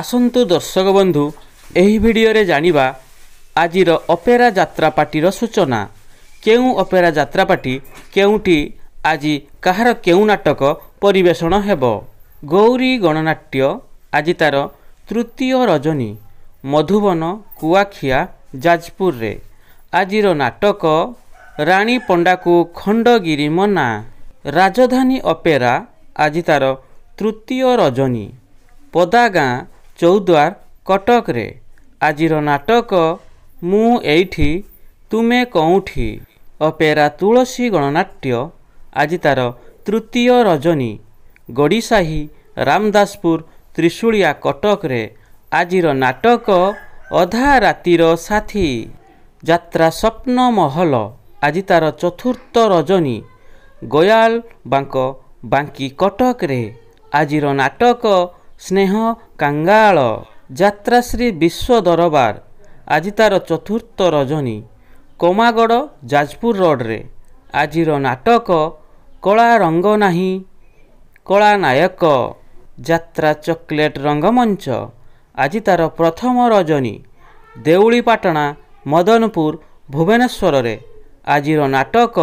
ଆସନ୍ତୁ ଦର୍ଶକ ବନ୍ଧୁ, ଏହି ଭିଡ଼ିଓରେ ଜାଣିବା ଆଜିର ଅପେରା ଯାତ୍ରା ପାର୍ଟିର ସୂଚନା। କେଉଁ ଅପେରା ଯାତ୍ରା ପାର୍ଟି କେଉଁଠି ଆଜି କାହାର କେଉଁ ନାଟକ ପରିବେଷଣ ହେବ। ଗୌରୀ ଗଣନାଟ୍ୟ ଆଜି ତାର ତୃତୀୟ ରଜନୀ ମଧୁବନ କୁଆଖିଆ ଯାଜପୁରରେ। ଆଜିର ନାଟକ ରାଣୀ ପଣ୍ଡାକୁ ଖଣ୍ଡଗିରି ମନା। ରାଜଧାନୀ ଅପେରା ଆଜି ତାର ତୃତୀୟ ରଜନୀ ପଦାଗାଁ ଚୌଦ୍ୱାର କଟକରେ। ଆଜିର ନାଟକ ମୁଁ ଏଇଠି ତୁମେ କୋଉଠି। ଅପେରା ତୁଳସୀ ଗଣନାଟ୍ୟ ଆଜି ତାର ତୃତୀୟ ରଜନୀ ଗଡ଼ିସାହି ରାମଦାସପୁର ତ୍ରିଶୁଳିଆ କଟକରେ। ଆଜିର ନାଟକ ଅଧା ରାତିର ସାଥୀ। ଯାତ୍ରା ସ୍ୱପ୍ନ ମହଲ ଆଜି ତାର ଚତୁର୍ଥ ରଜନୀ ଗୟାଲ ବାଙ୍କ ବାଙ୍କି କଟକରେ। ଆଜିର ନାଟକ ସ୍ନେହ କାଙ୍ଗାଳ। ଯାତ୍ରାଶ୍ରୀ ବିଶ୍ୱ ଦରବାର ଆଜି ତାର ଚତୁର୍ଥ ରଜନୀ କମାଗଡ଼ ଯାଜପୁର ରୋଡ଼ରେ। ଆଜିର ନାଟକ କଳା ରଙ୍ଗ ନାହିଁ କଳା ନାୟକ। ଯାତ୍ରା ଚକୋଲେଟ୍ ରଙ୍ଗମଞ୍ଚ ଆଜି ତାର ପ୍ରଥମ ରଜନୀ ଦେଉଳିପାଟଣା ମଦନପୁର ଭୁବନେଶ୍ୱରରେ। ଆଜିର ନାଟକ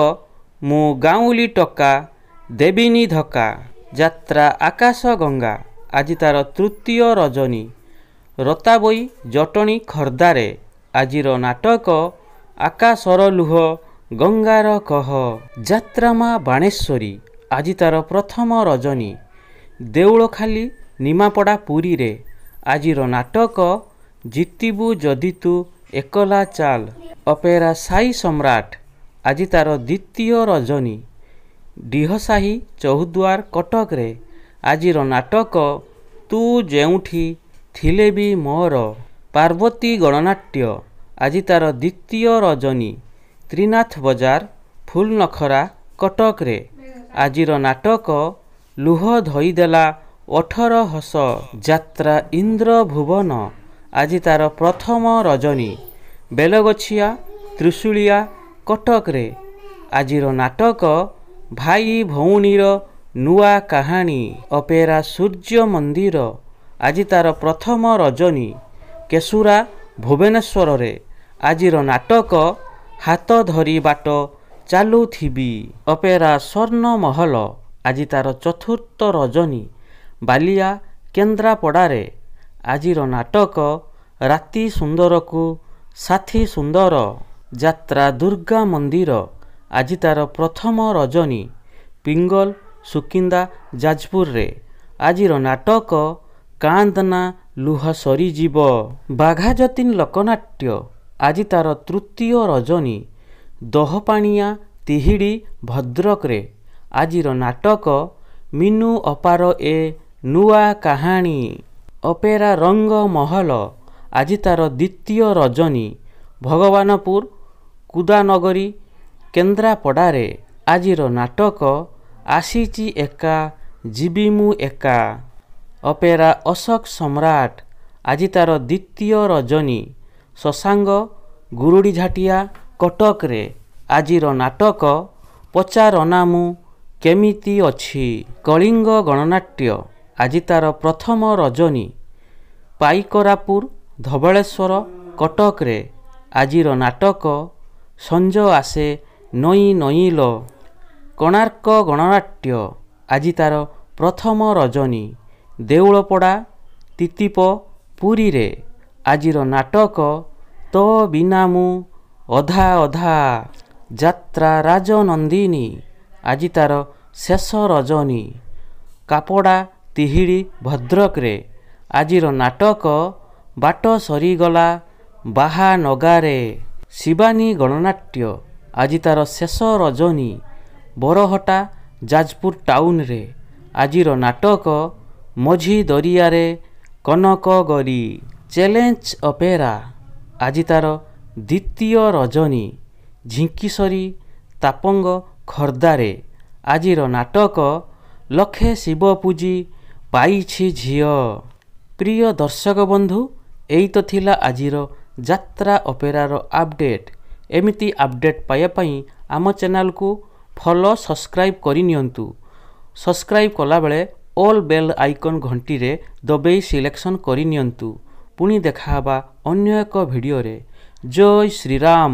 ମୁଁ ଗାଉଁଲି ଟୋକା ଦେବିନି ଧକ୍କା। ଯାତ୍ରା ଆକାଶ ଗଙ୍ଗା ଆଜି ତାର ତୃତୀୟ ରଜନୀ ରତାବଇ ଜଟଣୀ ଖୋର୍ଦ୍ଧାରେ। ଆଜିର ନାଟକ ଆକାଶର ଲୁହ ଗଙ୍ଗାର କହ। ଯାତ୍ରା ମା ବାଣେଶ୍ୱରୀ ଆଜି ତାର ପ୍ରଥମ ରଜନୀ ଦେଉଳଖାଲି ନିମାପଡ଼ା ପୁରୀରେ। ଆଜିର ନାଟକ ଜିତିବୁ ଯଦି ତୁ ଏକଲା ଚାଲ। ଅପେରା ସାଇ ସମ୍ରାଟ ଆଜି ତାର ଦ୍ୱିତୀୟ ରଜନୀ ଡିହସାହି ଚୌଦ୍ୱାର କଟକରେ। ଆଜିର ନାଟକ ତୁ ଯେଉଁଠି ଥିଲେ ବି ମୋର। ପାର୍ବତୀ ଗଣନାଟ୍ୟ ଆଜି ତାର ଦ୍ୱିତୀୟ ରଜନୀ ତ୍ରିନାଥ ବଜାର ଫୁଲନଖରା କଟକରେ। ଆଜିର ନାଟକ ଲୁହ ଧୋଇଦେଲା ଓଠର ହସ। ଯାତ୍ରା ଇନ୍ଦ୍ରଭୁବନ ଆଜି ତାର ପ୍ରଥମ ରଜନୀ ବେଲଗଛିଆ ତ୍ରିଶୁଳିଆ କଟକରେ। ଆଜିର ନାଟକ ଭାଇ ଭଉଣୀର ନୂଆ କାହାଣୀ। ଅପେରା ସୂର୍ଯ୍ୟ ମନ୍ଦିର ଆଜି ତାର ପ୍ରଥମ ରଜନୀ କେଶୁରା ଭୁବନେଶ୍ୱରରେ। ଆଜିର ନାଟକ ହାତ ଧରି ବାଟ ଚାଲୁଥିବି। ଅପେରା ସ୍ୱର୍ଣ୍ଣ ମହଲ ଆଜି ତାର ଚତୁର୍ଥ ରଜନୀ ବାଲିଆ କେନ୍ଦ୍ରାପଡ଼ାରେ। ଆଜିର ନାଟକ ରାତି ସୁନ୍ଦରକୁ ସାଥୀ ସୁନ୍ଦର। ଯାତ୍ରା ଦୁର୍ଗା ମନ୍ଦିର ଆଜି ତାର ପ୍ରଥମ ରଜନୀ ପିଙ୍ଗଲ ସୁକିନ୍ଦା ଯାଜପୁରରେ। ଆଜିର ନାଟକ କାନ୍ଦନା ଲୁହ ସରିଯିବ। ବାଘାଯତୀନ ଲୋକନାଟ୍ୟ ଆଜି ତାର ତୃତୀୟ ରଜନୀ ଦହପାଣିଆ ତିହିଡ଼ି ଭଦ୍ରକରେ। ଆଜିର ନାଟକ ମିନୁ ଅପାର ଏ ନୂଆ କାହାଣୀ। ଅପେରା ରଙ୍ଗ ମହଲ ଆଜି ତାର ଦ୍ୱିତୀୟ ରଜନୀ ଭଗବାନପୁର କୁଦାନଗରୀ କେନ୍ଦ୍ରାପଡ଼ାରେ। ଆଜିର ନାଟକ ଆସିଛି ଏକା ଯିବି ମୁଁ ଏକା। ଅପେରା ଅଶୋକ ସମ୍ରାଟ ଆଜି ତାର ଦ୍ୱିତୀୟ ରଜନୀ ଶଶାଙ୍ଗ ଗୁରୁଡ଼ିଝାଟିଆ କଟକରେ। ଆଜିର ନାଟକ ପଚାରନା ମୁଁ କେମିତି ଅଛି। କଳିଙ୍ଗ ଗଣନାଟ୍ୟ ଆଜି ତାର ପ୍ରଥମ ରଜନୀ ପାଇକରାପୁର ଧବଳେଶ୍ୱର କଟକରେ। ଆଜିର ନାଟକ ସଞ୍ଜ ଆସେ ନଇଁ ନଇଁଲୋ। କୋଣାର୍କ ଗଣନାଟ୍ୟ ଆଜି ତାର ପ୍ରଥମ ରଜନୀ ଦେଉଳପଡ଼ା ତିତିପ ପୁରୀରେ। ଆଜିର ନାଟକ ତୋ ବିନା ମୁଁ ଅଧା ଅଧା। ଯାତ୍ରା ରାଜନନ୍ଦିନୀ ଆଜି ତାର ଶେଷ ରଜନୀ କାପଡ଼ା ତିହିଡ଼ି ଭଦ୍ରକରେ। ଆଜିର ନାଟକ ବାଟ ସରିଗଲା ବାହାନଗାରେ। ଶିବାନୀ ଗଣନାଟ୍ୟ ଆଜି ତାର ଶେଷ ରଜନୀ ବରହଟା ଯାଜପୁର ଟାଉନରେ। ଆଜିର ନାଟକ ମଝି ଦରିଆରେ କନକ ଗରି। ଚ୍ୟାଲେଞ୍ଜ ଅପେରା ଆଜି ତାର ଦ୍ୱିତୀୟ ରଜନୀ ଝିଙ୍କିସରୀ ତାପଙ୍ଗ ଖୋର୍ଦ୍ଧାରେ। ଆଜିର ନାଟକ ଲକ୍ଷେ ଶିବ ପୂଜି ପାଇଛି ଝିଅ। ପ୍ରିୟ ଦର୍ଶକ ବନ୍ଧୁ, ଏଇ ତ ଥିଲା ଆଜିର ଯାତ୍ରା ଅପେରାର ଆପଡ଼େଟ୍। ଏମିତି ଆପଡ଼େଟ୍ ପାଇବା ପାଇଁ ଆମ ଚ୍ୟାନେଲକୁ ଫଲୋ ସବସ୍କ୍ରାଇବ୍ କରିନିଅନ୍ତୁ। ସବସ୍କ୍ରାଇବ୍ କଲାବେଳେ ଅଲ୍ ବେଲ୍ ଆଇକନ୍ ଘଣ୍ଟିରେ ଦବେଇ ସିଲେକ୍ସନ୍ କରିନିଅନ୍ତୁ। ପୁଣି ଦେଖାହେବା ଅନ୍ୟ ଏକ ଭିଡ଼ିଓରେ। ଜୟ ଶ୍ରୀରାମ।